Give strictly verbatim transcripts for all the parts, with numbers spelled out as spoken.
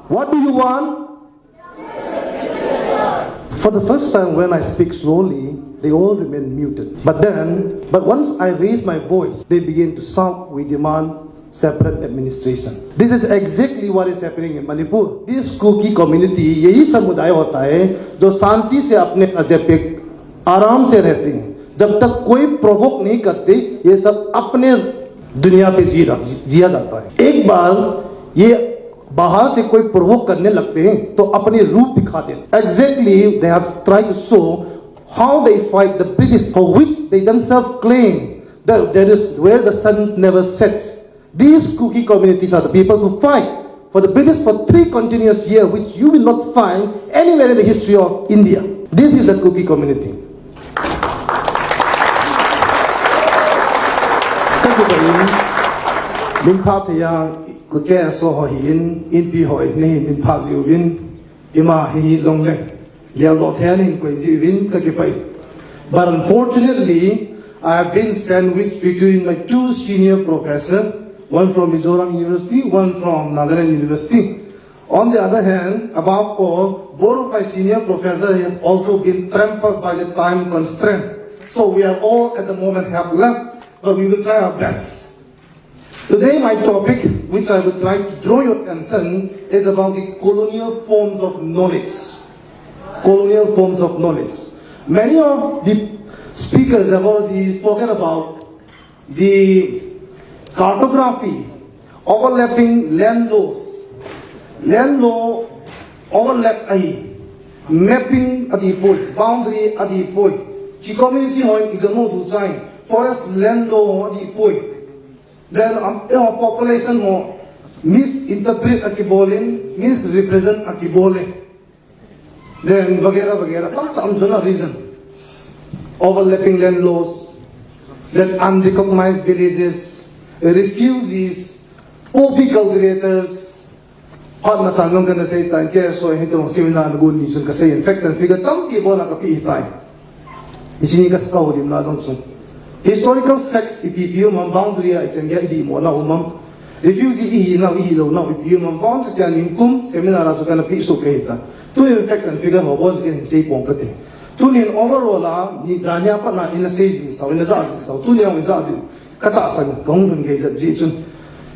What do you want? For the first time, when I speak slowly, they all remain muted. But then, but once I raise my voice, they begin to shout, "We demand separate administration." This is exactly what is happening in Manipur. This Kuki community, यही समुदाय होता है जो शांति से अपने राज्य पे आराम से रहते हैं। जब तक कोई प्रोवोक नहीं करते, ये सब अपने दुनिया पे जी रहा, जिया जाता है। एक बार ये बाहर से कोई प्रोवोक करने लगते हैं तो अपने रूप दिखा देते। Exactly, they have tried to show how they fight the British, for which they themselves claim that there is where the sun never sets. These Kuki communities are the peoples who fight for the British for three continuous years, which you will not find anywhere in the history of India. This is the Kuki community. Ka kipa in, min pha thei a, ka ke so ho hi in, in pi ho in, nei min pha jiu in, ima hi jong le, lial do the in koi jiu in, ka kipa in. But unfortunately, I have been sandwiched between my two senior professor, one from Mizoram University, one from Nagaland University. On the other hand, above all, both of my senior professor has also been trampled by the time constraint. So we are all at the moment helpless, but we will try our best. Today, my topic, which I would like to draw your attention, is about the colonial forms of knowledge. Colonial forms of knowledge. Many of the speakers have already spoken about the cartography, overlapping land laws, land law overlap ahi, mapping adih poi, boundary adih poi, chi community hon i gamo du chai, forest land law adih poi. Then um, eh, population ho misinterpret akibol in, misrepresent akibol in. Then, वगैरह वगैरह, tam tam jona reason. Overlapping land laws, then unrecognized villages, refugees, poppy cultivators. Hot na sang long kana sei tai, ke so hi tong seminar na gun ni chun ka sei facts and figure tampi bol a ka pi tai. Ichi ni ka sa ka hulim na jong sung. Historical facts ipi pi um am, boundary a ichang ya idi mo na um am. Refugee ihi nau ihi lou nau ipi um am, bound sa kya ning kum seminar a chu kana pi so ke hita. Tunin facts and figure ho bol sa ke hin sei pong ka te. Tunin overall a ni jania pa na ina sei jing sau, ina ja jing sau. Tunin ang ja din. Ka tahsan, ka hung lhun gei jat ji chun.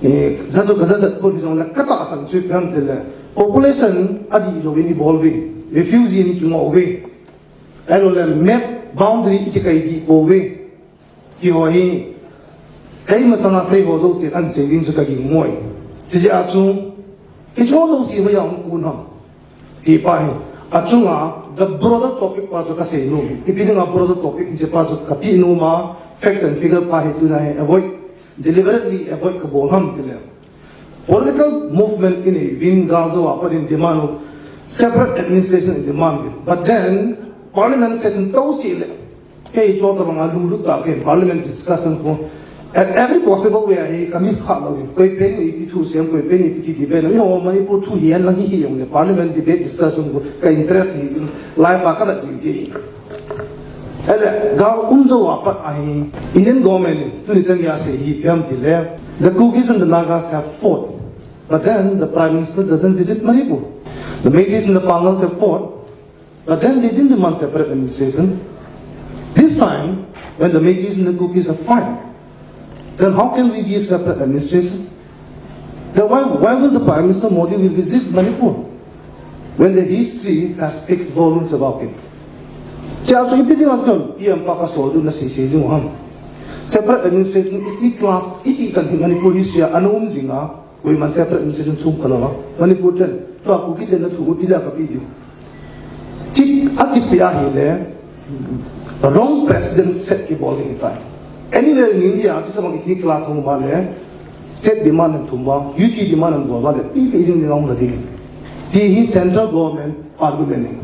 Eh, ja chu ka ja jat pon hi jong le ka tahsan chu ipi ham ti le. Population adih lou in evolving. Refugee in kingo ve. Ahilou le map boundary i kikai dih pouve. Ti ho hi, kei masanga sei ho jouse an sei ding chu ka ging ngoi. Chuche a chu, hiche ho jouse hoiya hung kun ham. Ti pa hi, achunga, the broader topic pa chu ka sei nom. Ipi dinga broader topic hiche pa chu ka pi nom a, facts and figure pa hi tuna hi avoid, deliberately avoid ka bol ham ti le. Political movement in a win Gaza wa pa in demand of separate administration in demand. But then, parliament session to si le. Kei chota banga lunglut ta kei parliament discussion ko. At every possible way hi ka miss kha lou. Koi pen ipi thu sem, koi pen ipi ti debate. Mi ho Manipur thu hi an lang hi hi yong le parliament debate discussion ko ka interest hi life a ka la jing ke hi. Ele, ga um jo wa pat ahi, Indian government, tuni chan ya sei hi piam ti le, the Kukis and the Nagas have fought, but then the Prime Minister doesn't visit Manipur. The Meiteis and the Pangals have fought, but then they didn't demand separate administration. This time, when the Meiteis and the Kukis have fight, then how can we give separate administration? Then why, why will the Prime Minister Modi will visit Manipur when the history has speaks volumes about him? Chia chu ipi dinga kon P M pa ka sol du na sei sei jing ham. Separate administration, ethnic class, iti chan hi Manipur history a ana um jing a, koiman separate administration thum kha lou a. Manipur ten, tua Kuki ten na thum u ti la ka pi di. Chik a kipi a hi le, wrong precedent set kibol ding tai. Anywhere in India, chita bang ethnic class hung ba le, state demand an thum ba, U T demand an bol ba le, pi pi jing ding hung la ding. Ti hi central government argument ni.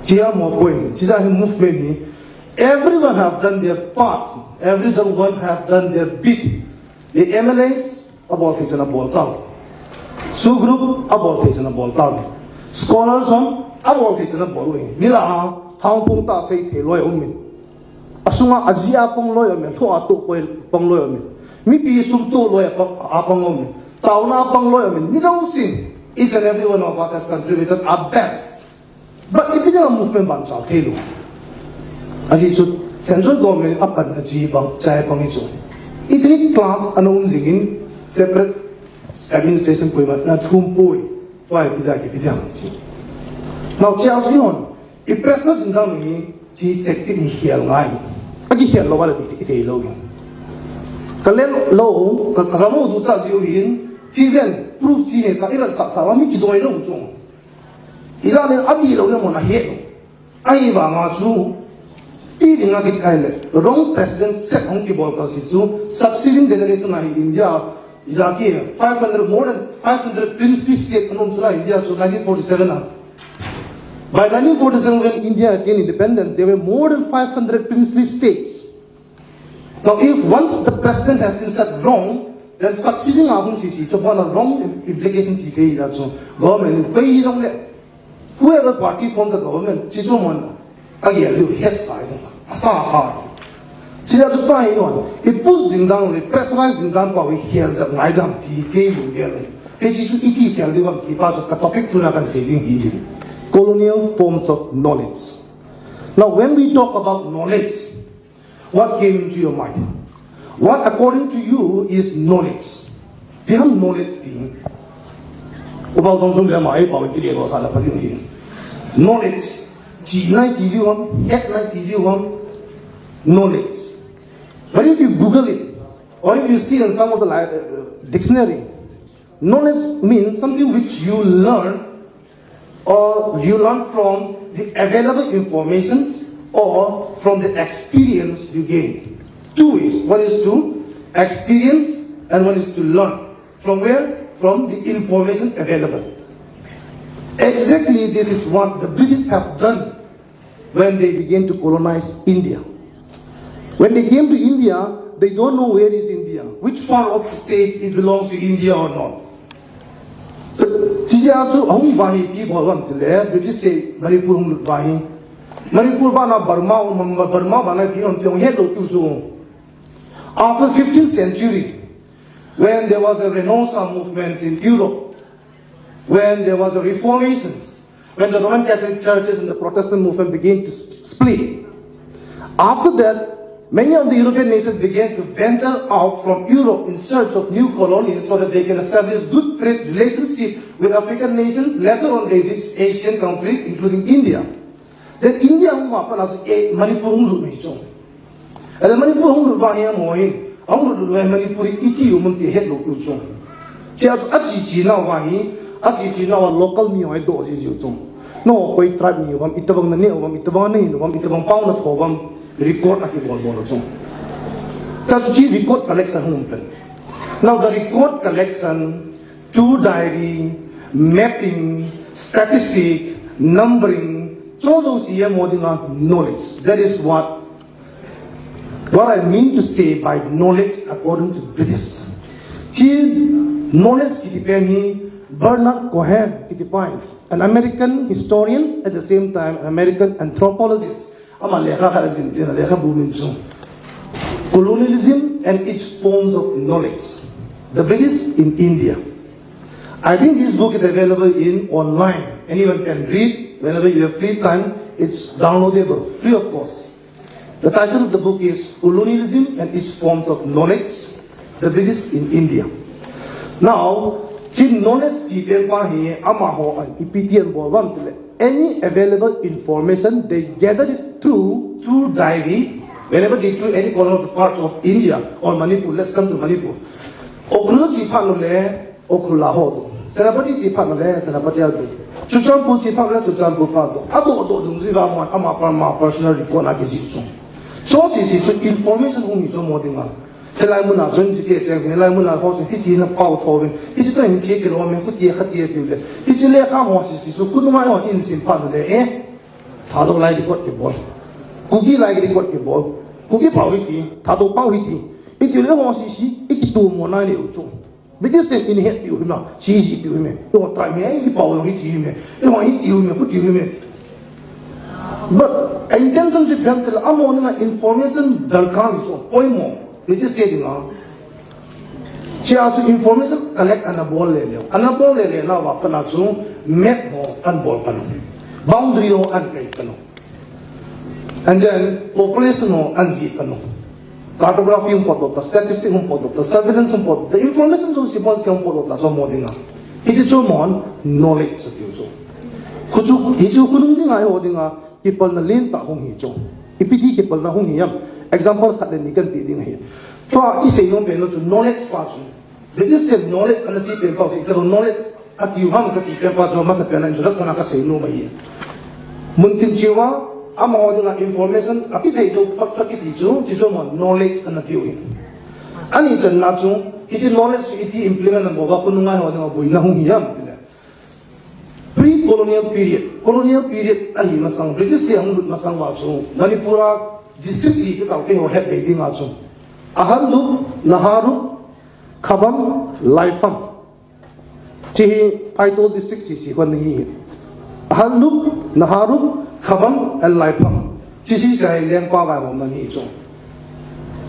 Chia mo point, chia hi movement ni. Everyone have done their part. Everyone have done their bit. The M L As, a bol thei chan a bol tau. SoO group, a bol thei chan a bol tau. Scholars hon, a bol thei chan a bol u hi. Ni la a, hang pung ta sei thei loi um in. A sunga a ji a pang loi um in, lho a to koi pang loi um in. Mipi sum to loi a pang, a pang um in. Tauna a pang loi um in. Ni jong sin. Each and every one of us has contributed our best. But ipi dinga movement ban chal thei lou? Ajeh chu central government a pan a chi bang chai bang hi chu. Ethnic class ana um jingin separate administration koima na thum poi. Why ipi dinga ipi dinga? Now, chia chu hon. I pressure ding dan hi, chi tactic hi hial ngai. A ki hial lou va la ti, ti, ti lou. Ka len lou, ka, ka, ka mo du cha jiu hin, chi ven, proof chi he ka, i la sa, sa, wa mi ki doi lou chung. I za len a ti lou ya mo na he lou. Ai va nga chu, pi ding a ki kai le, wrong precedent set hong ki bol ka si chu, succeeding generation a hi India, i za ki five hundred, more than five hundred princely state anom chu la India chu nineteen forty-seven a. By nineteen forty-seven, when India attained independence, there were more than five hundred princely states. Now, if once the precedent has been set wrong, then succeeding a hung si si, so what a wrong im-, implication chi pe that so government in pei jong le. Whoever party forms the government, chi chu mon a gel lu het sai jong. A sa ha. Chi da chu pa hi on. I push ding dan le, pressurize ding dan pa hi hial jat ngai dam ti ke lu gel le. He chi chu i ti hial ding bam ti pa chu ka topic tu na kan sei ding hi ding. Colonial forms of knowledge. Now, when we talk about knowledge, what came into your mind? What, according to you, is knowledge? Ipi ham knowledge ti. U Pau Tong Chung le ama ei pau ki le lo sa la pa ding hi. Knowledge. Chi nai ti diu ham, het nai ti diu ham. Knowledge. But if you Google it, or if you see in some of the li-, uh, dictionary, knowledge means something which you learn or you learn from the available informations or from the experience you gain. Two ways. One is to experience and one is to learn. From where? From the information available. Exactly this is what the British have done when they began to colonize India. When they came to India, they don't know where is India, which part of the state it belongs to India or not. Chi jeh a chu ahung va hi ipi bol ham ti le, British te Manipur hung lut va hi. Manipur bana Burma, Burma bana ipi ham ti hung het lou pi chu. After fifteenth century, when there was a Renaissance movement in Europe, when there was a reformations, when the Roman Catholic churches and the Protestant movement began to sp-, split. After that, many of the European nations began to venture out from Europe in search of new colonies so that they can establish good trade relationship with African nations. Later on, they reached Asian countries, including India. Then India hung va pa na chu, eh, Manipur hung lut mai chu. Ele Manipur hung lut va hi mo hin, hung lut lut va Manipur iti u mun ti het lou u chu. Chia chu a chi chi nau va hi, a chi chi nau va local mi hoi do si si u chu. No, koi tribe mi u bam, itabang na ne u bam, itabang na hin u bam, itabang pau na tho bam, record a ki bol bol u chu. Chia chu chi record collection hung pen. Now the record collection, through diary, mapping, statistic, numbering, cho jo si ya mo dinga knowledge. That is what What I mean to say by knowledge according to British. Chi knowledge kiti pen hi Bernard Cohen kiti pa hi, an American historian, at the same time an American anthropologist. Ama lekha khat a jin tina lekha bu min chu. Colonialism and its forms of knowledge. The British in India. I think this book is available in online. Anyone can read whenever you have free time. It's downloadable, free of cost. The title of the book is Colonialism and Its Forms of Knowledge, The British in India. Now, chi knowledge ti pen pa hi amaho an ipi ti an bol bam ti le, any available information, they gather it through, through diary, whenever they do any colony of the parts of India or Manipur. Let's come to Manipur. Ukhrul chi phat le, Ukhrul a ho do. Senapati chi phat le, Senapati a do. Churachandpur chi phat le, Churachandpur pa do. A do do dungjui va mo, ama pa ma personal record a kijih chu. Chu si si chu information hung hi chu mo dinga. Hilai mun a chun chi te cheng, hilai mun a ho chu hiti na pau tho vin. Hichi to hin chi kilo me, khuti khati ti le. Hichi lekha ho si si chu, khununga ho in sim phat le, eh. Thadou lai record kibol. Kuki lai record kibol. Kuki pau hiti, Thadou pau hiti. Iti le ho si si, i kitu mo na le u chu. British ten in het piu hima, si si piu hime. I ho try me, i pau hiti hime. I ho hiti hime, khuti hime. But intention chu phem tel a mo na information darkar hi chu. Poimo, British te dinga. Chia chu information collect ana bol le leu. Ana bol le le nauva pat a chu map ho ana bol pan u. Boundary ho ana kai pan u. And then population ho ana jih pan u. Cartography hung potdoh ta, statistic hung potdoh ta, surveillance hung potdoh ta, information jouse bol seh hung potdoh ta chu amaho dinga. Hiche chu amaho knowledge atiu chu. Hichu, hichu khonung dinga eiho dinga kipalna lentah hung hi chu. Ipi ti kipalna hung hi ham. Example khat le ni kahin pe ding ahi. Tua isei nom pen u chu knowledge pa chu. British ten knowledge ana ti pen pa chu. Itobang knowledge atiu ham kati pen pa chu amasapen a introduction a kasei nom ahi. Muntin cheh uva, amaho dinga information ape thei chu phat phat kiti chu, hichu amaho knowledge ana tiu hi. Ani channa chu, hiche knowledge chu iti implement ana bol uva khonunga eiho dinga boina hung hi ham tile. Pre-colonial period, colonial period ahi masang, British te ahung lut masang uva chu, Manipur a district li kitao te ho het bei dinga chu. Ahallup, Naharlup, Khabam, Laipham. Hiche hi Phaitol district sese ho ana hi. Ahallup, Naharlup, Khabam and Laipham. Hiche sese hi lengpa vaihom ana hi chu.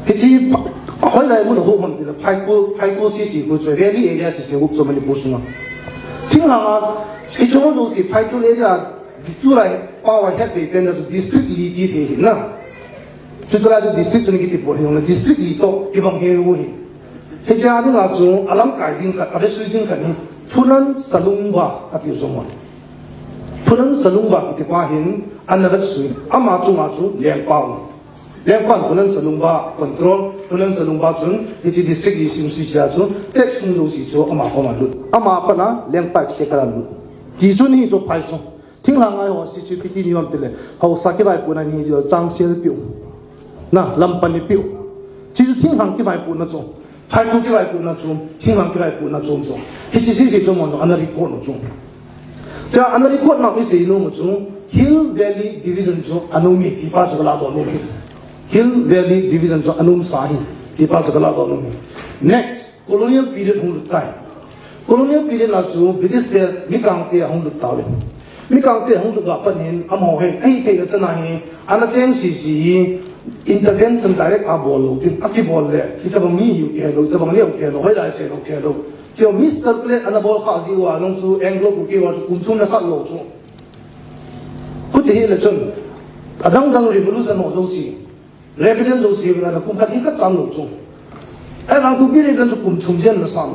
Hiche pha-, hoilai mun a hop ham tile Phaikul, Phaikul sese ho chu, valley area sese hop chu Manipur sunga. Thinglhang a, hiche ho jouse Phaikul area, tulai pao a het bei pen a chu district li ti thei hi na. Chutah chu district chu ana kiti poi, hinla district li toh kibang hi u hi. Hiche a dinga chu alamkai ding khat, avetsui ding khat hi Phunan Salungba atiu chu ahi. Phunan Salungba kiti pa hin ana vetsui. Ama chunga chu lengpa um. Lengpan Phunan Salungba control, Phunan Salungba chun hiche district li simsui sia chu tax hung jouse chu ama koma lut. Ama pat a lengpa exchequer a lut. Ti chu ana hi chu phai chu. Thinglhang a eiho C C P T ni vam tile, haosa kivaipohna ni chu changseh piu. Na, lampan ni piu. Hiche chu thinglhang kivaipohna chu. Phaitu kivaipohna chu, thinglhang kivaipohna chu chu. Hiche sese chu amaho ana record u chu. Cha ana record nau isei nom u chu, Hill Valley Division chu ana um e ti pa chu kalah doh nom e. Hill Valley Division chu ana umsa ahi ti pa chu kalah doh nom e. Next, colonial period hung lut tai. Colonial period a chu British te mikang te ahung lut tauve. Mikang te ahung lut uva pat hin amaho hin ahithei na chan a hi ana cheng sese hi intervention direct a bol lou ding, akibol le itobang mi hiu kihe lou, itobang neo kihe lou, hoilai che lou kihe lou. Tiho miscalculate ana bol kha jeh uva jong chu Anglo Kuki War chu kum thum ana sat lou chu. Khuti hile chun adang dang revolution ho jouse Rebellion jouse vena kum khat hi khat cham lou chu. Ahivang Kuki Rebellion chu kum thum jen ana sat.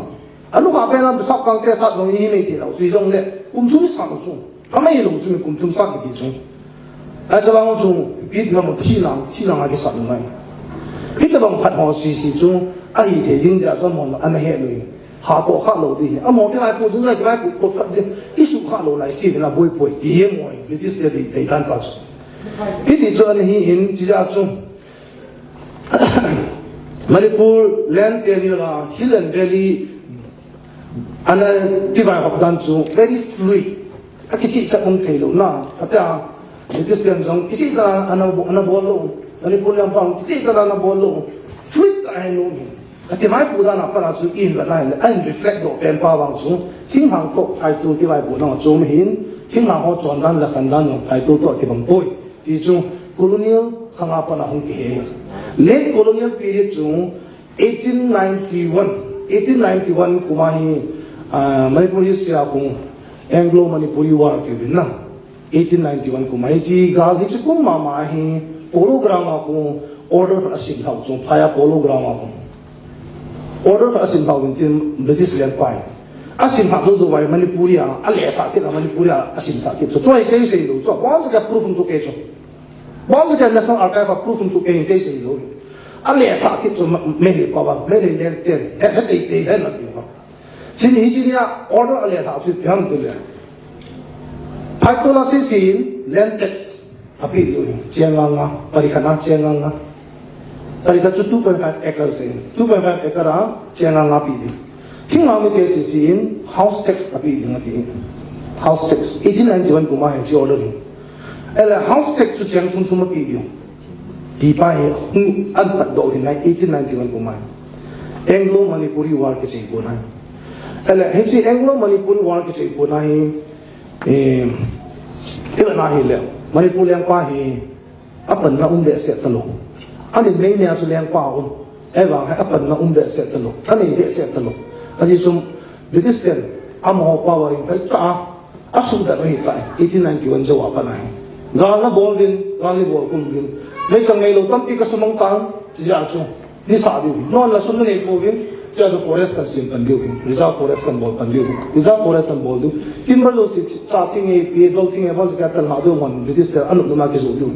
Alukha pen a Sapkang te sat lou in hi mei thei lou chu, hijongle kum thum sat lou chu. Amei lou chu mi kum thum sat kiti chu. Ahivang chu ipi ti ham, thi lang, thi lang a kisat lou nai. Hitobang khat ho sese chu ahithei ding jeh a chu amaho ana he lou in. Hatoh kha lou ding hi. Amaho kivaipoh ding lai, kivaipoh khat ding. Isuh kha lou lai, sivena boipoi ti hi amaho British te dei, dei dan pa chu. Hiti chu ana hi in, chujeh a chu Manipur land tenure a Hill and Valley ana kivaihop dan chu very fluid. Akichehchah um thei lou na. Atia, British ten jong kichehchah ana bo-, ana bol lou. Manipur lengpa kichehchah ana bol lou. Fluid tah a ahin um hi. Akivaipoh dan a pat a chu ihin vet na hile, ahin reflect doh pen pa vang chu, thinglhang toh phaitu kivaipohna chom ahin, thinglhang ho chondan le khandan jong phaitu toh kibang poi. Ti chu colonial khang a pat a hung kihe. Late colonial period chu eighteen ninety-one, eighteen ninety-one kum a hi, ah, Manipur history a kon Anglo-Manipuri War kiuvin na. Eighteen ninety-one kum a hiche gal hiche kum mama hi Polo Ground a kon order asim lhau chu, phai a Polo Ground a kon. Order asim lhau vin tin British lengpa in. Asim lhau jou jou vai Manipuri a, alehsah kit a Manipuri a, asimsah kit chu. Chu hi kei sei lou chu. Boncha kei a proof um chu kei chu. Boncha kei a National Archive a proof um chu kei, kei sei lou. Alehsah kit chu ma-, Meitei pa va, Meitei leng ten. He, he, tei, tei, he, na ti va. Chuni hiche nia order alelhah chu ipi ham tile. Phaitola sese in land tax ape diu ahi. Cheng nga nga, pari khat na cheng nga nga. Pari khat chu two point five acre se. Two point five acre a cheng nga nga pe diu. Thinglhang mite sese in house tax ape ding ati. House tax. Eighteen ninety-one kum a hiche order hi. Ahile house tax chu cheng thum thum ape diu. Ti pa hi hung ana patdoh u ahi eighteen ninety-one kum a. Anglo-Manipuri War kichai kon a. Ahile, hiche Anglo-Manipuri War kichai kon a hi, eh, ivet na hile, Manipur lengpa hi, apanna um behseh talou. Amin mei mei a chu lengpa um. Ahivang hi apanna um behseh talou, anei behseh talou. Ajeh chu British ten amaho power in phai ta a, asuhdan u ahitai, eighteen ninety-one jou a pat ahi. Gal nabol uvin, gal nabol khum uvin. Meichang neilou tampi kasumang tan, chijeh chun. Nisa diu. Non la sum nanei pouvin, chijeh chun forest kahin sem pan diu. Reserve forest kahin bol pan diu. Reserve forest kahin bol diu. Timber jouse cha thing e, pi dol thing e, bon sika tan ha diu ngon British ten anop nop a kijoh diu.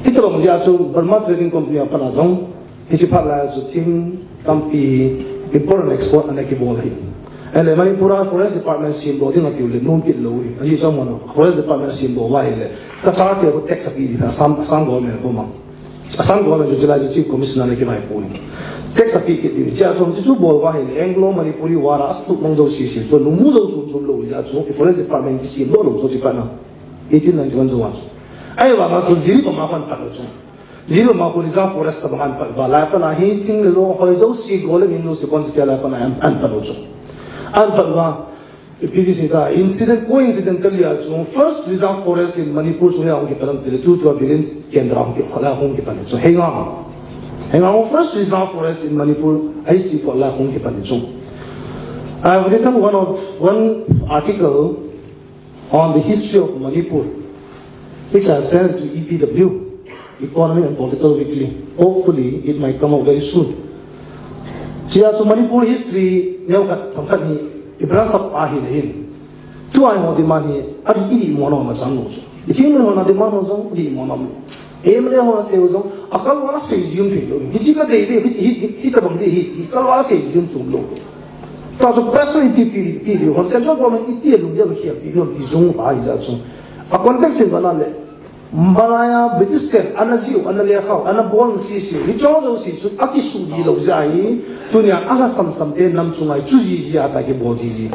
Hitobang jeh chun Burma Trading Company a pat a jong, hiche phat lai a chu thing tampi import and export ana kibol ahi. Ahile Manipur a Forest Department semdoh ding atiu le nom kit lou ahi. Ajeh chu amahon Forest Department semdoh uva ahile Cachar te khu tax ape ding ahi, Assam, Assam government koma. Assam government chu chulai chu Chief Commissioner ana kivaipoh in. Tax ape kit ding ahi. Chea chu, chu bol uva ahile Anglo Manipuri War a asuhmang jouse se chu lungmu jou chom chom lou jeh chun Forest Department kisemdoh lou chu hiche phat na eighteen ninety-one jou a chu. Ahivang a chu Jiribam a khu ahin pat u chu. Jiribam a khu Reserve Forest tabang ahin pat uva, lai a pat a hi thing le lo hoi jouse, gold le min jouse, bon sika lai a pat a ahin, ahin pat u chu. Ahin pat uva, ipi ti sei ta, incident, coincidentally a chu, first Reserve Forest in Manipur chu hia hung kipan ham tile, tutua Biren Kendra hung ki, lai hung kipan chu. Heingang. Heingang first Reserve Forest in Manipur, ahi chu lai hung kipan chu. I have written one of, one article on the history of Manipur, which I have sent to E P W, Economy and Political Weekly. Hopefully, it might come out very soon. Chea chu Manipur history neokhat themkhat hi i brush up ahi le hin. Tua eiho demand hi, a i demand ho ma chang lou chu. I thingnoi hon a demand ho jong i demand um lou. M L A hon asei u jong, akalval a sei jing thei lou. Hiche kadei ve, hi, hi, hi, hitobang ding ahi, ti kalval a sei jing chu um lou. Tua chu pressure iti pe, pe diu, hon central government iti alung dia khel pe diu, ti jong ahi jeh chun. A context in vana le, malai a British ten, ana jih u, ana lekha u, ana bol u sese u, hiche jouse chu, akisuh ji lou jeh ahi, tunia, alhasam sam te nam chunga hi, chu jiji a ta kibol jiji.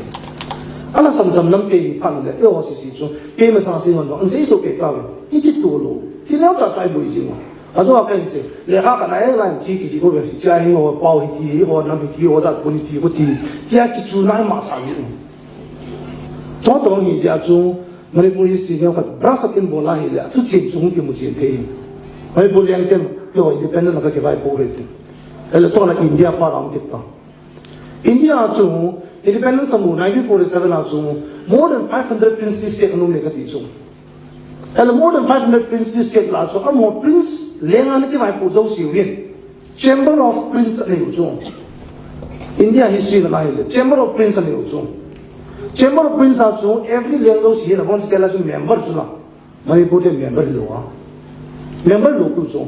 Alhasam sam nam te hi phat le, eiho sese chu, kei masang sei hon jong, ana sei soh kei tauve, i kitoh lou, ti neo cha cha i boi jing u. Ajou a kahin sei, lekha khat a airline thi kijih bou ve, chea hi ho pao hiti, hi ho nam hiti, ho jat pon hiti, khuti, chea kichuna hi masa jing u. Chutobang hi jeh chun, Manipur history neokhat brush up in bol a ahile, athuchen chu hung kimu chen thei. Manipur lengte, keiho independent a kakivaipoh u hite. Ahile tua la India para hung kit ta. India chu, independence amu, nineteen forty-seven a chu, more than five hundred princely state ana um e kati chu. Ahile more than five hundred princely state lah a chu, amaho prince lenga ana kivaipoh jouse uvin Chamber of Prince anei u chu. India history vana ahile Chamber of Prince anei u chu. Chamber of Prince a chu every leng jouse hi abon seh kei la chu member chu la. Manipur te member hilou a. Member lou pu chu.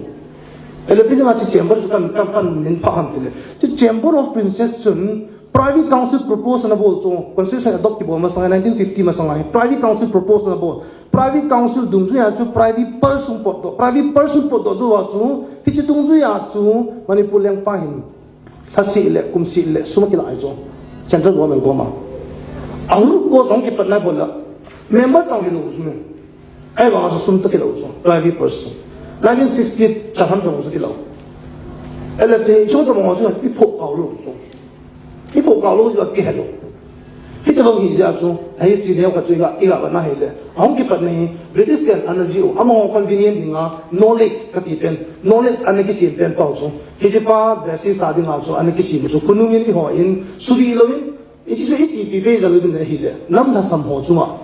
Ahile ipi dinga chu chamber chu kan, kan, kamin phah ham tile. Chu Chamber of Princes chun Privy Council propose ana bol chu, Constitution adopt kibol masanga, nineteen fifty masanga hi Privy Council propose ana bol. Privy Council dungjuia chu Privy Purse hung potdoh. Privy Purse hung potdoh jou a chu, hiche dungjuia chu Manipur lengpa hin lhaseh le, kumseh le, sum akilah ahi chu. Central government koma. Ahung ko jong kipatna bol la. Member chang hilou chu. Ahivang a chu sum toh kilah u chu, Privy Purse chu. Nineteen sixty-eight Chatham toh chu kilah u. Ahile hiche toh chu iphoh kha lou chu. Iphoh kha lou chu akihe lou. Hitobang hi jeh chun, a history neokhat chu iga, iga vana ahile. Ahung kipatna hi, British ten ana jih u, amaho convenient dinga, knowledge kati pen, knowledge ana kisem pen pau chu. Hiche pa basis a dinga chu, ana kisem chu, khonung in eiho in, sudi louvin, Hiche chu iti pi pe jal uvin ahile, nam lhasam ho chunga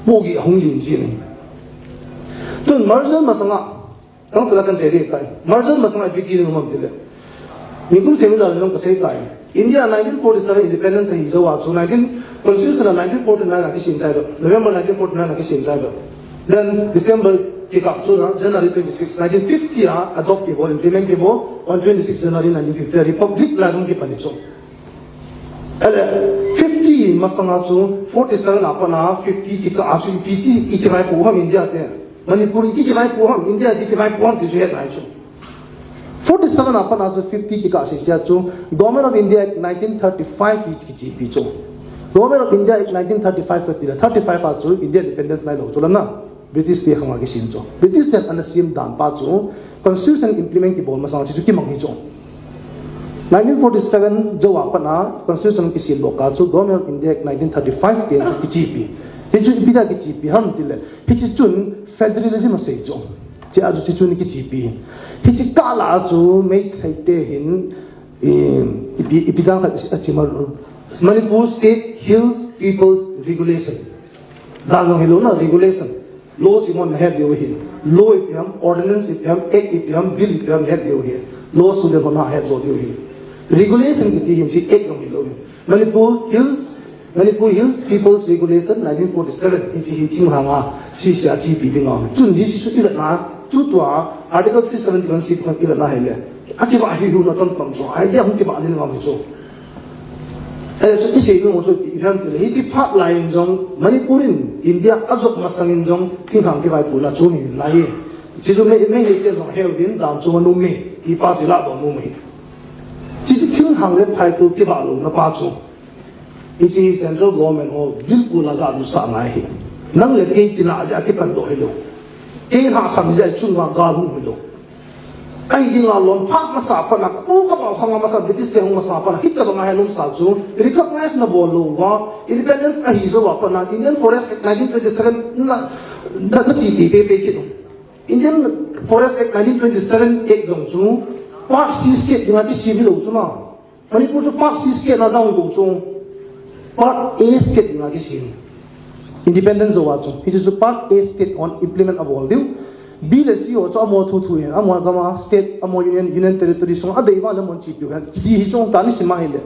pohgih ahung len jin ahi. Tun merger masanga, gangchela kan che ding tai. Merger masanga ipi ti ding um ham tile. Nikum semi jal in jong kasei tai. India nineteen forty-seven independence ahi jou a chu nineteen, constitution a nineteen forty-nine a kisem chai doh. November nineteen forty-nine a kisem chai doh. Then December kikah chu na January twenty-six, nineteen fifty a adopt kibol, implement kibol, on twenty-six January nineteen fifty a Republic la jong kipan ahi chu. Ahile, fifty masanga chu, forty-seven a pat a, fifty kikah a chu, ipi ti, i kivaipoh ham India te. Manipur i kivaipoh ham, India i kivaipoh ham ti chu hetna ahi chu. Forty-seven a pat a chu, fifty kikah sese a chu, Government of India Act nineteen thirty-five hi kichepi chu. Government of India Act nineteen thirty-five kati le, thirty-five a chu, India independence nailou chu la na. British te khanga kisem chu. British ten ana sem dan pa chu, constitution implement kibol masang chu kimang ahi chu. Nineteen forty-seven jou a pat a constitution kisem doh kah chu Government of India Act nineteen thirty-five pen chu kichepi. Hichu ipi dia kichepi ham tile. Hiche chun federalism asei chu. Chea chu hiche chun kichepi. Hiche kah lah a chu Meitei te hin Ipi, ipi dan khat a chima, Manipur State Hills People's Regulation. Dan jong hilou na regulation. Law simon na het diu ahi. Law ipi ham, ordinance ipi ham, act ipi ham, bill ipi ham het diu ahi. Law student ho na het jo diu ahi. Regulation kiti hin chi act jong hilou ahi. Manipur Hills, Manipur Hills People's Regulation nineteen forty-seven, hichi hi thinglhang a, C C R chi pi ding a. Chun hichi chu ivet na, tutua, Article three seventy-one C khan ivet na hile. Akiba hi hu na tam tam chu, idea hung kiba ni ngam chu. Eh, chu isei nung chu ipi ham tile, hichi phat lai in jong, Manipur in, India ajop masang in jong, thinglhang kivaipohna chu ni lai. Chi chu me, me ni te jong heu din, dan chu ma num ni, ti pa chi la do num ni. Chi thinglhang le phai tu kiba lou na pa chu. Hichi central government ho bilkul a jat lut sah ngai hi. Nang le kei tina jeh a kipan doh hilou. Kei lhahsam jeh a chunga gal hung hilou. Ahi dinga lom phat masa pana, u ka pau khanga masa, British te hung masa pana, hitabang a hi lom sa chu, recognize na bol lou va, independence ahi jou va pana, Indian Forest Act nineteen twenty-seven na, na, na chi pi pe pe kit u. Indian Forest Act nineteen twenty-seven Act jong chu, Part C state dinga kisem hilou chu ma. Manipur chu Part C state na jong hi bou chu. Part A state dinga kisem. Independence jou a chu. Hichu chu Part A state hon implement abol diu. B le C ho chu amaho thu thu hin. Amaho gam a state, amaho union, union territory sunga adei va le amahon chi piu hen. Kiti hi chu tani sim a hile.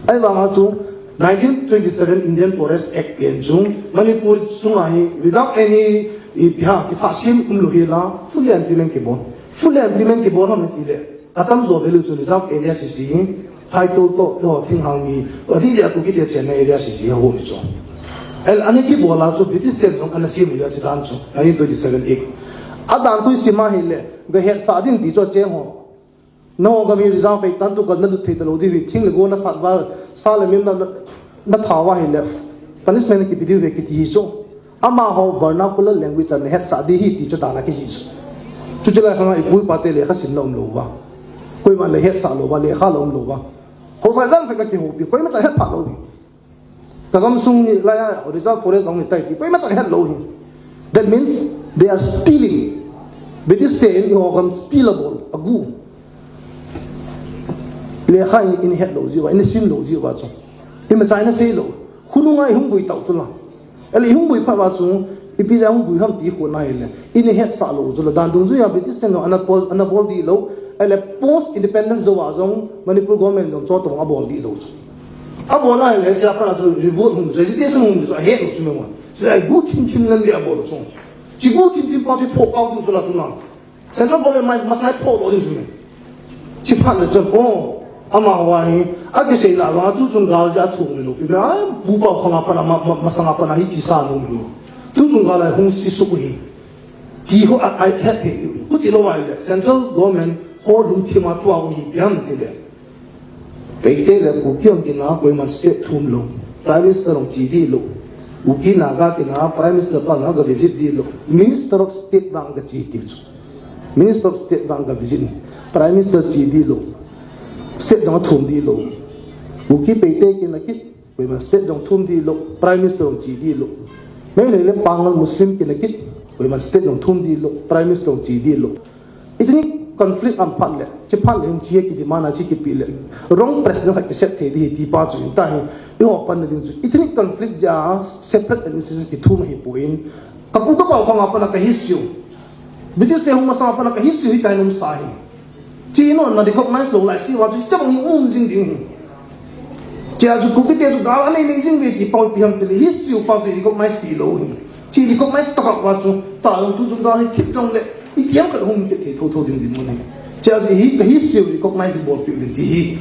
Ahivanga chu nineteen twenty-seven Indian Forest Act pen chu Manipur sunga hi without any ipi ham, kithasim umlou hi la, fully implement kibol. Fully implement kibol ham tile. Atam jo value chu reserve area sisi hi, phaitol toh, eiho thinglhang mi, adih dia Kuki te chenna area sisi hi ho mi chu. El ani kibol a chu British ten jong ana sem u ahi a chi dan chu, nineteen twenty-seven Act. Adan khu isim a hile, ga hetsah ding ti chu acheng ho. Nangho gam hi reserve ahi, tantu kal na lut thei talou diu hi, thing le go na sat va, sa le mim na, na, na tha va hile, punishment kipe diu ve kiti hi chu. Amaho vernacular language a na hetsah di hi ti chu dan a kiji chu. Chuche lai khanga ipu ipa te lekha simna umlou va. Koima le hetsah lou va, lekha la umlou va. Hosai jan khat na kihoupi, koima cha het pha lou hi. Ka gamsung hi laiya reserve forest jong hi tai ti, koima cha het lou hi. That means they are stealing. British te in eiho gam steal abol, agu. Lekha in, in het lou jiu va, in sim lou jiu va chu. Ima cha in sei lou. Khonunga ihung bui tau chu la. Ahile ihung bui phat va chu, ipi jeh a hung bui ham ti khu na hile. In hetsah lou chu la. Dan dungjuia British ten jong ana bol, ana bol di lou. Ahile post independence jou a jong Manipur government jong chotobang abol di lou chu. Abol a hile, chia pat a chu revolt hung, agitation hung chu ahet lou chu me mo. Chia gu thim thim lam le abol chu. Chi gu thim thim pa chu pho pau tu chu la tu na. Central government mai, masai pho lou ding chu me. Chi phat le chun, oh, amaho hi, akisei la vang, tuchung gal jeh a thum lou pi me, ai, bu pau khanga pat a, ma, ma, masanga pat a, hiti sa nom lou. Tuchung gal a hung si suk u hi. Chi ho a, ai, het thei u. Khuti lou vai le, central government ho lungthim a tua u hi ipi ham tile. Paite le Kuki hon kina koiman state thum lou. Prime Minister hung chi di lou. Kuki Naga kina Prime Minister pa nga ga visit di lou. Minister of State vang ga chi ti chu. Minister of State vang ga visit. Prime Minister chi di lou. State jong thum di lou. Kuki Paite kina kit. Koiman state jong thum di lou. Prime Minister hung chi di lou. Meitei le Pangal Muslim kina kit. Koiman state jong thum di lou. Prime Minister hung chi di lou. Ethnic conflict um phat le, chi phat le, um chi a kidemand a chi kipe le, wrong president khat kiset thei di hi ti pa chu, in ta hi, eiho panna ding chu, ethnic conflict jeh a separate administration kithum hi poi, ka pu ka pau khanga pat a ka history u. British te hung masa pat a ka history u hi tai nom sa hi. Chi no na recognize lou lai si va chu, chabang hi um jing ding hi. Chia chu Kuki te chu gal anei nei jing ve ti pau ipi ham tile history u pa chu recognize pi lou hi. Chi recognize tokah va chu, ta jong tuchung gal hi thip jong le, itiham khat hung kit thei tho tho ding dinmun hi. Chia chu hi ka history u recognize di bol pi uvin ti hi.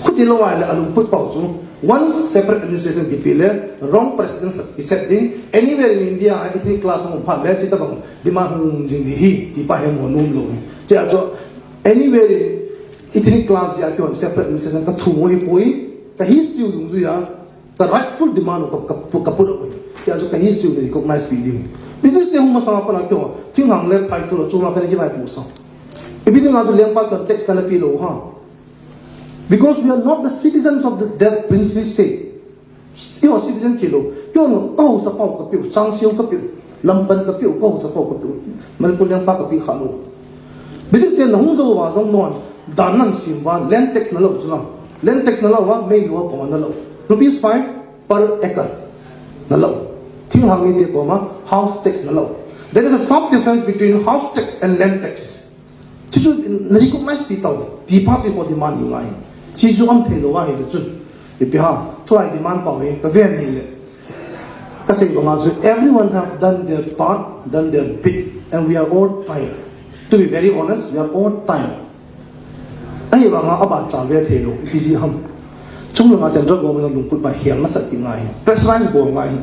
Khuti lou vai le alungput pau chu, once separate administration kipe le, wrong president kiset ding, anywhere in India, ethnic clash hung phat le, chi tabang demand hung um jing di hi, ti pa hi mo nom lou hi. Chia chu, anywhere in ethnic clash jeh a kihon separate administration ka thum u hi poi, ka history u dungjuia, ka rightful demand u ka, ka, ka put up u hi. Chia chu ka history u recognize pi ding. British te hung masanga pat a kihon, thinglhang le phaitol a chunga kana kivaipoh sa. Ipi dinga chu lengpa kihon tax kana pe lou ham. Because we are not the citizens of the, that princely state. Eiho citizen kilou. Kihon ka haosa pau ka pe u, chang siu ka pe u, lampan ka pe u, ka haosa pau ka pe u. Manipur lengpa ka pe kha lou. British te na hung jou va jong non. Dan nan sim uva, land tax nalo chu na. Land tax nalo uva, mei lua koma nalo. Rupees five per acre nalo. Thinglhang mite koma house tax nalo. There is a sharp difference between house tax and land tax. Chuchu na recognize pi tau, ti pa chu ko demand u ngai. Chuchu um thei lou ahi le chun. Ipi ham, thu a i demand pau hi, ka ven hi le. Ka sei banga chu, everyone have done their part, done their bit, and we are all tired. To be very honest, we are all tired. Ahivanga aban chal ve thei lou, ipi jeh ham. Chunglanga central government lungput ba hial masat ti ngai. Pressurize bol ngai.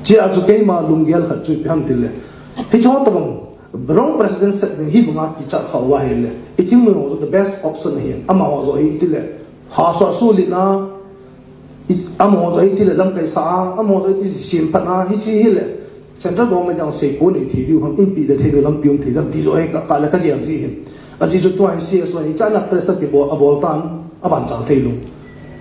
Chia chu keima lunggel khat chu ipi ham ti le. Hicho tabang, wrong president set hi banga kichat kha uva hi le. I thingnoi ho chu the best option hi. Amaho joh hi ti le. Ha so su li na. I, amaho joh hi ti le lamkai sa a, amaho joh hi ti sim phat a, hichi hi le. Central government jong sei ko nei thei diu ham, inpi de thei diu lampi um thei dam ti joh hi ka, ka le ka gel ji hin. Ajeh chu tua hi C S O hi chana pressure ti bol, abol tan, aban chal thei lou.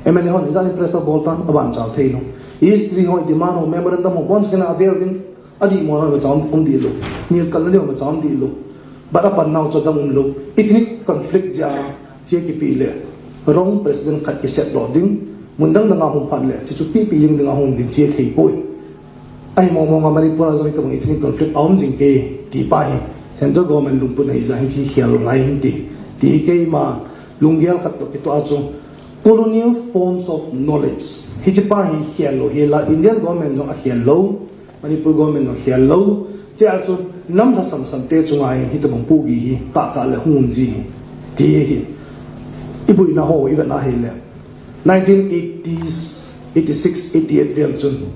M L A hon hi chana pressure bol tan, aban chal thei lou. History ho, demand ho, memorandum ho, bon chana avel vin. Adih mo na cha um, um dih lou. Nil kal na dih mo cha um dih lou. But apan nau chu dang um lou. Ethnic conflict jeh a, chia kipe le. Wrong president khat kiset doh ding. Mun dang dang a hung phat le. Chuchu pipi ding ding a hung ding chia thei poi. Ahimo mo nga Manipur a jong hitabang ethnic conflict a um jing ke. Ti pa hi. Central government lungput na hi jeh a hichi hial ngai hin ti. Ti keima lunggel khat toh kitoh a chu. Colonial forms of knowledge. Hichi pa hi hial lou hi la Indian government jong a hial lou. Manipur government jong hial lou, chia chu nam lhasam sam te chunga hi, hitabang pugi hi, ka ka le hung um ji hi, ti hi. I buina ho, i vet na hi le. Nineteen eighties, eighty-six, eighty-eight vel chun.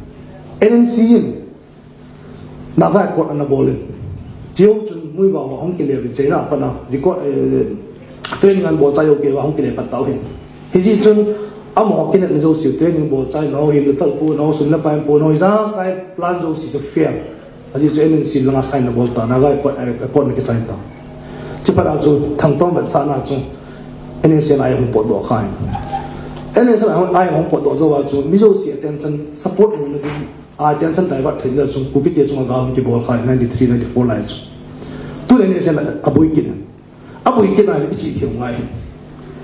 N N C in, Naga Accord ana bol in. Chiu chun, Muivah ho hung kile vin China pana, record, eh, training an bol chai u kei uva hung kile pat tau hin. Hijeh chun, amaho kinepna jouse training bol chai nau, him le thal pu nau, sum le pai pu nau, ijakai plan jouse chu fail. Ajeh chu N N C langa sign na bol ta, Naga Accord, eh, Accord na kisign ta. Chuphat a chu, Thangtom vetsahna chu, N S C N a hung potdoh kha hin. N S C N a hung potdoh jou a chu, mi jouse attention support lona ding, attention divert thei ding a chu, Kuki te chunga gal hung kibol kha hin, ninety-three, ninety-four lai chu. Tun N S C N a aboi kit in. Aboi kit na le i chi thei u ngai hi.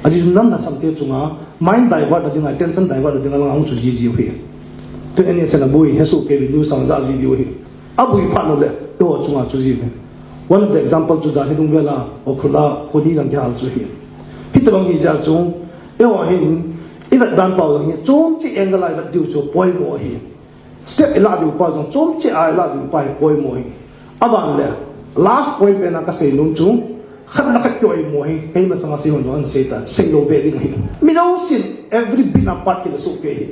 Ajeh chu nam lhasam te chunga mind divert na dinga, attention divert na dinga langa hung chu ji ji u hi. Tun N S C N aboi hi soh kei vin news a ja ji diu hi. Aboi phat na le, eiho chunga chu ji u hi. One of the example chu jan hi lungvel a, Ukhrul a, khoni lang kihal chu hi. Hitabang hi jeh a chu, eiho hin, i vet dan pau lang hi, chom chi angle a i vet diu chu poimo hi. Step i la diu pa jong chom chi a i la diu pa hi poimo hi. Aban le, last point pen a ka sei nom chu, khat le khat kioimo hi, kei masanga sei hon jong an sei ta, sei lou be ding ahi. Mi jousen, every bit a part kila soh kei hi.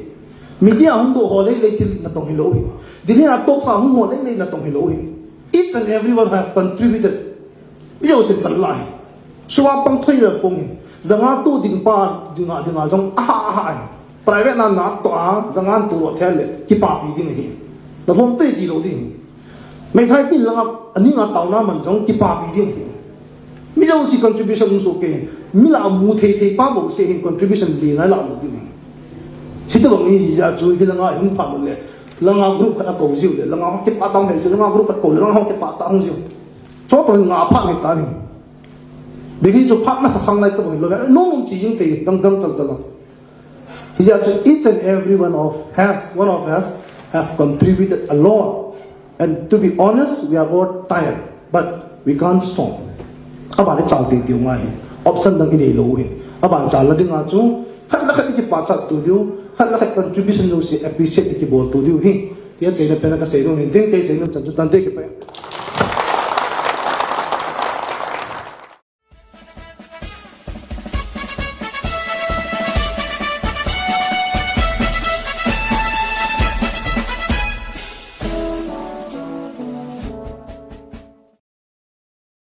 Media hung doh ho lei lei thil natong hilou hi. Delhi a talks a hung ho lei lei natong hilou hi. Each and everyone have contributed. Mi jousen pan la hi. Sum a pang thoi le pong hi. Janga tu ding pa, dinga, dinga jong, aha, aha hi. Private na na to a, janga tu lo thei le, kipapi ding hi. Na hom te ti lou ding. Meithai pin langa, ani nga tauna man jong, kipapi ding hi. Mi jouse contribution um soh kei, mi la mu thei thei pa bouseh hin contribution li ngai la lou ding. Hitabang hi jeh a chu, hilanga hung pha le, langa group khat a ko jiu le, langa kipah tang le chu, langa group khat ko le, langa kipah ta hung jiu. Chutobang nga pha ngai ta ni. Delhi chu pha masa khang lai tabang lou, no mum chi jing thei, dang dang chal chal. Hijeh a chu each and every one of has, one of us have contributed a lot. And to be honest, we are all tired, but we can't stop. Aban le chal tei tei u ngai hi. Option dang i nei lou u hi. Aban chal na dinga chu, khat le khat i kipachat tu diu, khat le khat contribution jouse appreciate i kibol tu diu hi. Tia cheina pen a ka sei nom hin tin, kei sei nom chan chu tante kipe.